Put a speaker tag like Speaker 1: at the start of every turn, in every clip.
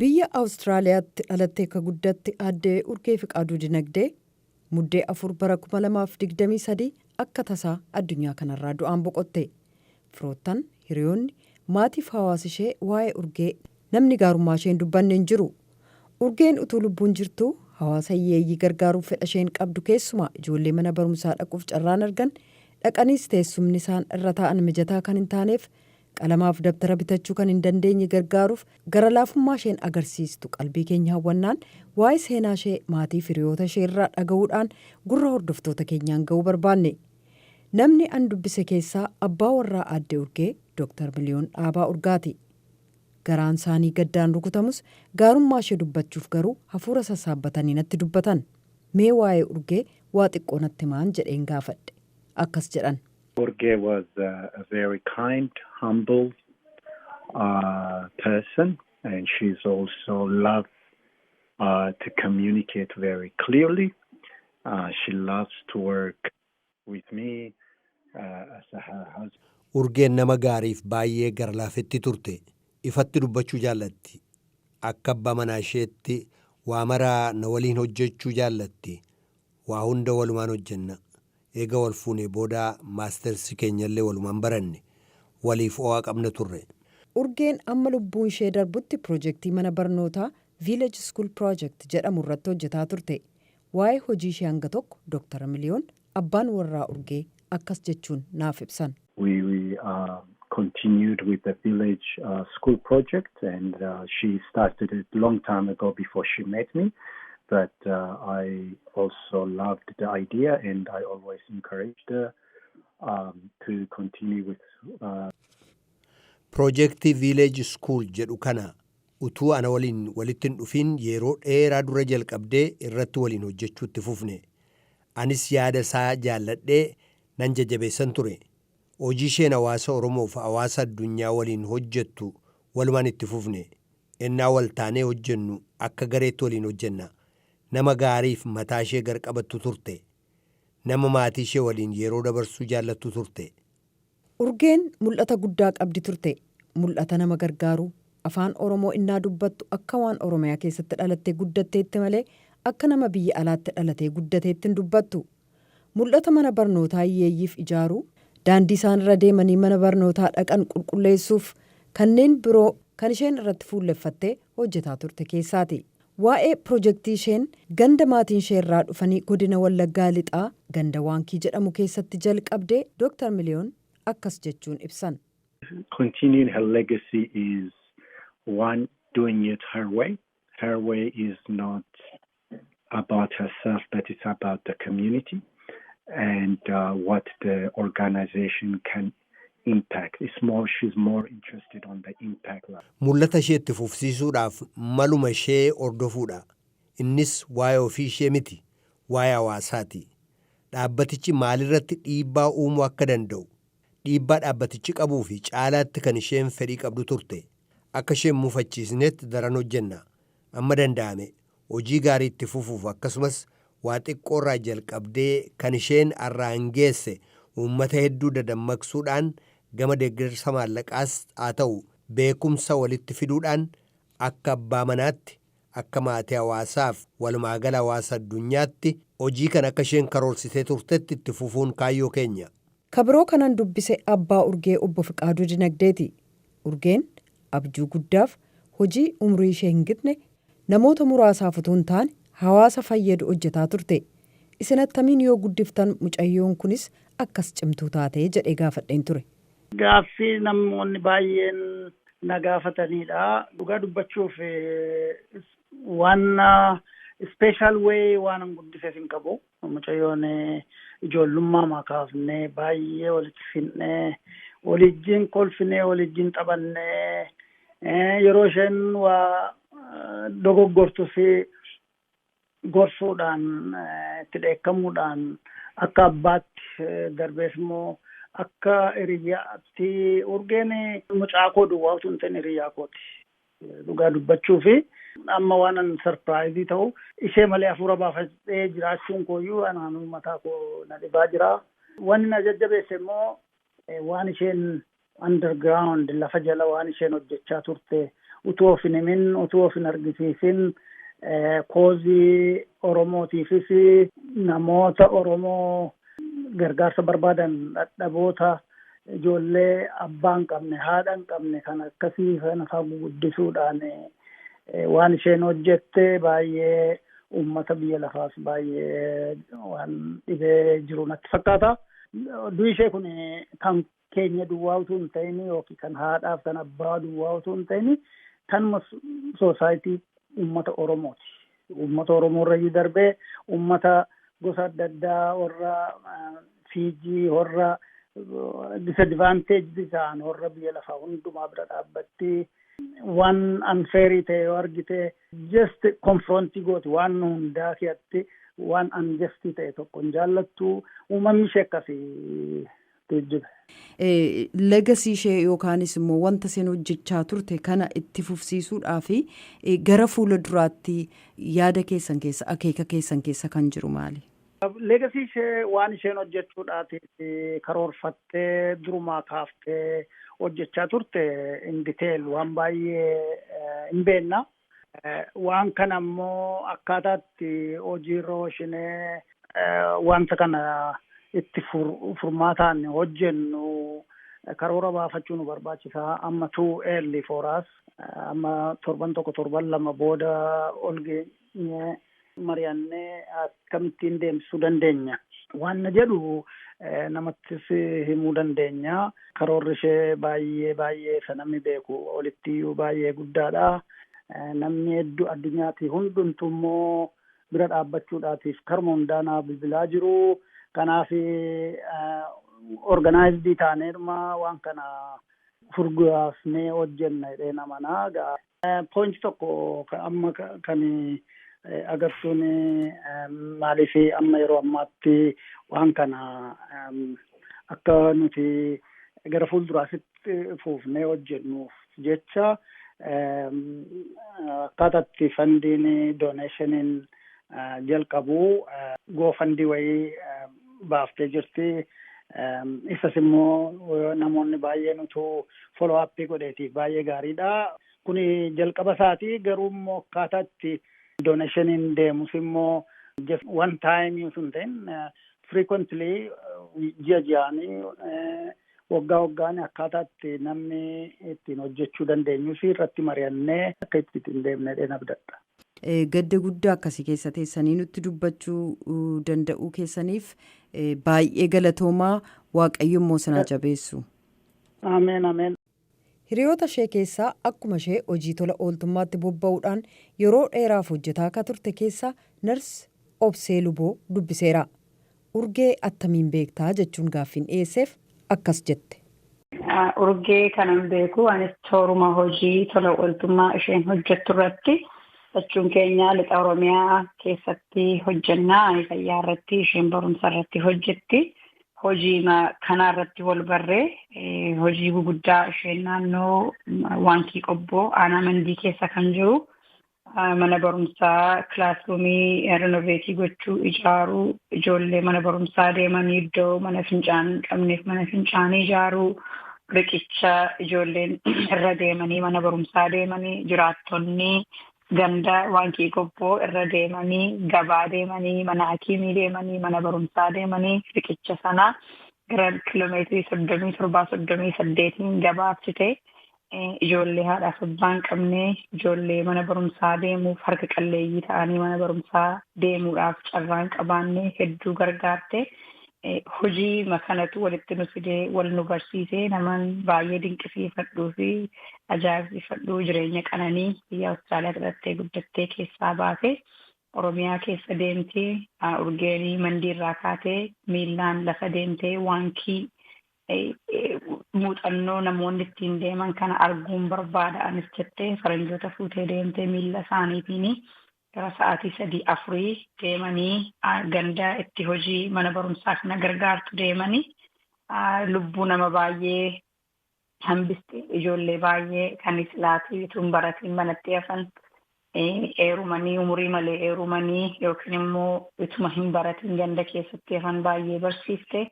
Speaker 1: Biyya Awustiraaliyaatti dhalattee akka guddatte Aaddee Urgee Fiqaaduu Dinagdee Muddee 4 bara 2023 akka tasaa addunyaa kanarraa du'aan boqotte. Firoottan, hiriyoonni, maatiif hawaasa ishee waa'ee Urgee namni gaarummaa isheen dubbanne hin jiru. Urgeen utuu lubbuun jirtuu hawaasa hiyyeeyyii gargaaruuf fedha isheen qabdu, keessumaa ijoollee mana barumsaa dhaquuf carraan argan dhaqaniis teessumni isaan irra taa'an mijataa kan hin taaneef, qalamaaf dabtara bitachuu kan hin dandeenye gargaaruuf gara laafummaa isheen agarsiistu qalbii keenya hawwannaan, waa'ee seenaa ishee maatii hiriyoota ishee irraa dhaga'uudhaan gurra hordoftoota keenyaan ga'uu barbaanne. Namni an dubbise keessaa abbaa warraa Aaddee Urgee, Dooktar Miliyoon Dhaabaa Urgaati. Garaan isaanii gaddaan rukutamus, gaarummaa ishee dubbachuuf garuu hafuura sassaabbatanii natti dubbatan. Mee waa'ee Urgee waa xiqqoo natti himaan jedheen gaafadhe. Akkas jedhan.
Speaker 2: Urge was a very kind, humble person, and she's also loved to communicate very clearly. She loves to work with me as her husband.
Speaker 3: Urgeen nama gaariif baay'ee gara laafetti turte. Ifatti dubbachuu jaallatti. Akka abbaa manaa isheetti waa maraa na waliin hojjechuu jaallatti. Waa hunda walumaan hojjenna. Eega wal fuunee booda maastersi keenyallee walumaan baranne. Waliif ho'aa qabna turre.
Speaker 1: Urgeen amma lubbuun ishee darbutti piroojeektii mana barnootaa Village School Project jedhamu irratti hojjetaa turte. Waa'ee hojii ishee hanga tokko Dooktara Miliyoon, abbaan warraa Urgee, akkas jechuun naaf ibsan.
Speaker 2: We continued with the village school project, and she started it long time ago before she met me. But I also loved the idea, and I always encouraged her to continue with.
Speaker 3: Piroojeektii Village School jedhu kana utuu ana waliin walitti hin dhufin yeroo dheeraa dura jalqabdee irratti waliin hojjechuutti fufne. Anis yaada isaa jaalladhee nan jajjabeessan ture. Hojii isheen hawaasa Oromoof hawaasa addunyaa waliin hojjettu walumaan itti fufne. Ennaa wal taanee hojjennu akka gareetti waliin hojjenna. Nama gaariif mataa ishee garqabattu turte. Nama maatii ishee waliin yeroo dabarsuu jaallattu turte.
Speaker 1: Urgeen mul'ata guddaa qabdi turte. Mul'ata nama gargaaru. Afaan Oromoo innaa dubbattu akka waan Oromiyaa keessatti dhalattee guddatteetti malee akka nama biyya alaatti dhalatee guddateetti hin dubbattu. Mul'ata mana barnootaa hiyyeeyyiif ijaaruu, daandii isaan irra deemanii mana barnootaa dhaqan qulqulleessuuf kanneen biroo kan isheen irratti fuulleffattee hojjetaa turte keessaati. Waa'ee piroojeektii isheen ganda maatiin ishee irraa dhufanii, godina Wallaggaa Lixaa, ganda Waankii jedhamu keessatti jalqabdee, Dooktar Miliyoon akkas jechuun ibsan.
Speaker 2: Continuing her legacy is one, doing it her way. Her way is not about herself, but it's about the community and what the organization can impact. It's more, she's more interested on the impact.
Speaker 3: Mul'ata ishee itti fufsiisuudhaaf maluma ishee hordofuudha. Innis waa'ee ofii ishee miti, waa'ee hawaasaati. Dhaabbatichi maalirratti dhiibbaa uumuu akka danda'u, dhiibbaa dhaabbatichi qabuu fi caalaatti kan isheen fedhii qabdu turte. Akka isheen mufachiisnetti daran hojjenna. Amma danda'ame hojii gaarii itti fufuuf, akkasumas waa xiqqoorraa jalqabdee kan isheen arraan geesse uummata hedduu dadammaqsuudhaan, gama deeggarsa maallaqaas haa ta'u beekumsa walitti fiduudhaan, akka abbaa manaatti, akka maatii hawaasaaf walumaagala hawaasa addunyaatti hojii kan akka isheen karoorsitee turtetti itti fufuun kaayyoo keenya.
Speaker 1: Kabiroo kanan dubbise abbaa Urgee, obbo Fiqaaduu Dinagdeeti. Urgeen abjuu guddaaf hojii umrii ishee hin gitne, namoota muraasaaf utuu hin taane hawaasa fayyadu hojjetaa turte. Isin attamiin yoo guddiftan mucayyoon kunis akkas cimtuu taatee jedhee gaafadheen ture.
Speaker 4: Gaaffii namoonni baay'een na gaafatanidha. Dhugaa dubbachuuf waan special way waan an guddiseef hin qabu. Mucayyoon ijoollummaa kaafnee baay'ee walitti finnee, walijjiin kolfinee, walijjiin taphannee, yeroo isheen waa dogoggortus gorsuudhaan, itti dheekkamuudhaan, akka abbaatti, darbees immoo akka hiriyyaatti. Urgeen mucaa koo duwwaa utuu hin ta'in hiriyyaa kooti. Dhugaa dubbachuu fi amma waan an surprise ta'u, ishee malee hafuura baafadhee jiraachuun kooyyuu anaan mataa koo na dhibaa jira. Wanni na jajjabeesse immoo waan isheen underground, lafa jala waan isheen hojjechaa turte, Utuu of hin himin, utuu of hin argisiisin, cause Oromootiifis namoota Oromoo gargaarsa barbaadan, dhadhaboota, ijoollee abbaa hin qabne, haadha hin qabne kan akkasii kana faa guddisuudhaan waan isheen hojjette baay'ee uummata biyya lafaas baay'ee waan dhibee jiru natti fakkaata. Du'i ishee kun kan keenya duwwaa utuu hin ta'in yookiin kan haadhaaf kan abbaa duwwaa utuu hin ta'in kanuma society uummata Oromooti. Uummata Oromoo irra darbee uummata gosa adda addaa, warra Fiijii, warra disadvantage ta'an, warra biyya lafaa hundumaa bira dhaabbatti waan unfair ta'e yoo argite just confront gooti. Waan hundaa keessatti waan unjust ta'e tokko hin jaallattu. Uumamni ishee akkasii geejjiba.
Speaker 1: Legacy ishee yookaanis immoo wanta isheen hojjechaa turte kana itti fufsiisuudhaaf gara fuula duraatti yaada keessan keessa, akeeka keessan keessa kan jiru maali?
Speaker 4: Legacy ishee, waan isheen hojjechuudhaatiif karoorfattee durumaa kaaftee hojjechaa turte, in detail waan baay'ee hin beekna. Waan kana immoo akkaataatti hojiirra oolchinee wanta kana itti furmaataan hojjennu karoora baafachuu nu barbaachisa. Amma too early for us. Amma torban 1, torban 2 booda ol geenyee mari'annee akkamittiin deemsisuu dandeenya. Waan na jedhu namattis himuu dandeenya. Karoorri ishee baay'ee baay'ee isa namni beeku olitti iyyuu baay'ee guddaadha. Namni hedduu addunyaatti hundumtu immoo bira dhaabbachuudhaatiif karuma hundaanaa bilbilaa jiru. Kanaaf organized taaneedhuma waan kana furgaasnee hojjenna jedhee namanaa. Point tokko amma kan agartuun maaliif amma yeroo ammaatti waan kana akka nuti gara fuulduraasitti fuufnee hojjennuuf jecha akkaataatti fundiin donationiin jalqabu GoFundMe wayii baaftee jirti. Isas immoo namoonni baay'een utuu follow up godheetiif baay'ee gaariidha. Kuni jalqaba isaati, garuu immoo akkaataa itti donationiin deemus immoo just one time sun ta'in frequently, ji'a ji'aanii, waggaa waggaan akkaataa itti namni ittiin hojjechuu dandeenyus irratti mari'annee akka itti ittiin deemnee abdadha.
Speaker 1: Gadda guddaa akkasii keessa teessanii nutti dubbachuu danda'uu keessaniif baay'ee galatoomaa. Waaqayyo immoo sinaa jabeessu.
Speaker 4: Ameen, ameen.
Speaker 1: Hiriyoota ishee keessaa akkuma ishee hojii tola ooltummaatti bobba'uudhaan yeroo dheeraaf hojjetaa akka turte keessaa nars Obsee Luboo dubbiseera. Urgee attamiin beektaa jechuun gaaffiin dhiyeesseef akkas jette.
Speaker 5: Urgee kanan beeku anis tooruma hojii tola ooltummaa isheen hojjettu irratti. Jechuun keenya lixa Oromiyaa keessatti hojjennaa, ani fayyaa irratti, isheen barumsa irratti hojjetti. Hojii kanaa irratti wal barree hojii guguddaa isheen naannoo Waankii Qobboo, aanaa Mandii keessa kan jiru mana barumsaa classroomii renovate gochuu, ijaaruu, ijoollee mana barumsaa deemanii iddoo mana fincaanii hin qabneef mana fincaanii ijaaruu, riqicha ijoolleen irra deemanii mana barumsaa deemanii, jiraattonni ganda Waankii Qobboo irra deemanii gabaa deemanii, mana hakiimii deemanii, mana barumsaa deemanii, riqicha sana gara kiiloomeetirii 37, 38n gabaabsite. Ijoollee haadhaaf abbaa hin qabne, ijoollee mana barumsaa deemuuf harka qalleeyyii ta'anii mana barumsaa deemuudhaaf carraa hin qabaanne hedduu gargaarte. Hojii kanatu walitti nu fidee wal nu barsiisee. Naman baay'ee dinqisiifadhuu fi ajaa'ibsiifadhuu, jireenya qananii biyya Awustiraaliyaa godhattee guddattee keessaa baate Oromiyaa keessa deemtee, Urgeenii Mandiirraa kaatee miillaan lafa deemtee Waankii muuxannoo namoonni ittiin deeman kana arguun barbaada anis jettee faranjoota fuutee deemtee miilla isaaniitiin gara sa'aatii 3, 4 deemanii ganda itti hojii mana barumsaa kana gargaartu deemanii lubbuu nama baay'ee hambiste. Ijoollee baay'ee kan silaatii utuu hin baratiin manatti hafan, heerumanii umurii malee heerumanii yookiin immoo ituma hin baratiin ganda keessatti hafan baay'ee barsiifte.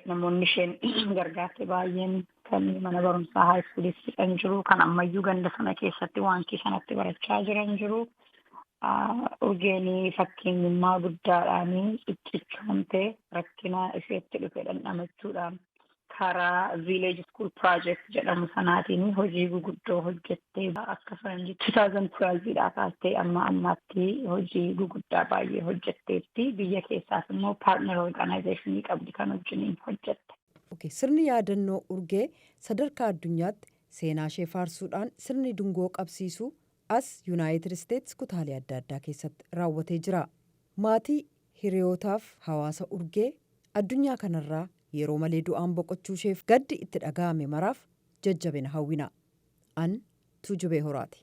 Speaker 5: Namoonni isheen gargaarte baay'een kan mana barumsaa high school fixan jiru, kan ammayyuu ganda sana keessatti waankii sanatti barachaa jiran jiru. Urgeen fakkeenyummaa guddaadhaan ciccichoomtee rakkina isheetti dhufe dhandhamachuudhaan karaa Village School Project jedhamu sanaatiin hojii guguddoo hojjettee, akka faranjii 2012dhaa kaastee amma ammaatti hojii guguddaa baay'ee hojjetteetti. Biyya keessaas immoo partner organizationii qabdi kan wajjiniin hojjette.
Speaker 1: Sirni yaadannoo Urgee sadarkaa addunyaatti seenaa ishee faarsuudhaan sirni dungoo qabsiisuu as Yuunaayitid Isteetsi kutaalee adda addaa keessatti raawwatee jira. Maatii, hiriyootaaf hawaasa Urgee addunyaa kanarraa yeroo malee du'aan boqochuu isheef gaddi itti dhaga'ame maraaf jajjabina hawwina. An Tuujubee Horaati.